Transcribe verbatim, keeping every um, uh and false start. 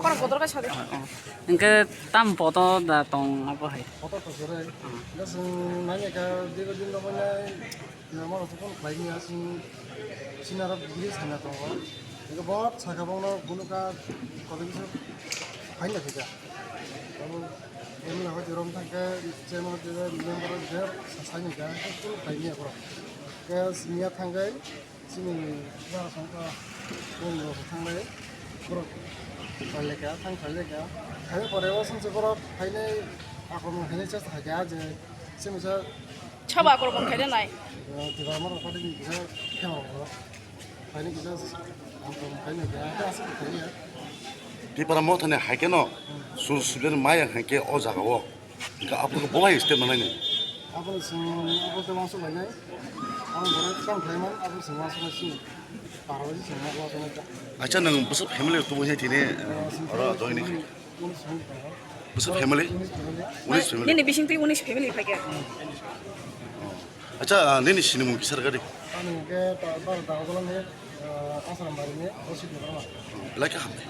Khorang kotor khe sadi. Hwnkhe tam poto da tong abo hai. Poto to jere. Hwnkhe chwng nai nai kha, diro din rok nai, namo rok phone khlai manya chwng, chini aro bwrwi sana tongo. Hwnkhe bo sakha bongno bunuka kotoi kisa phaina thika. Abo M L A hoi rom thangkhe, chairman hoi member hoi saini kha, phone khlai manya borok. Hwnkhe siniya thangkhe, Chini jara songkha, borok rok thanglai, borok phailai kha, thang phailai kha. Khaina pore o songse borok phainai, akromon khainai chesta khaikha je, chini sa Sabo akromon khaina nai. Tibar maro phaini kisa khema rok phaini kisa akromon khaina kha, aswk khaina. Tipra Motha ni hai kheno, sur sulen maya hai khe o jaga o. Hingke abo khe bo hai step manai ni. Abo chwng abo khe uansuk lainai. Abo borok tamo khlai man, abo chwng uansuk lai sini. Para bai chwng uansuk lai. Acha, nwng bwswk family tubu hai tini, eh, oro join ni. Unis family tongo. Bwswk family? Unis family. Unis family. Nini bising twi unis family phai khe. Acha, ah, nini sinimung kisar gadi? Ani ke ta, ta, ta, ni, eh, Asram Bari ni, Rashid Debbarma. Belai khe hambai.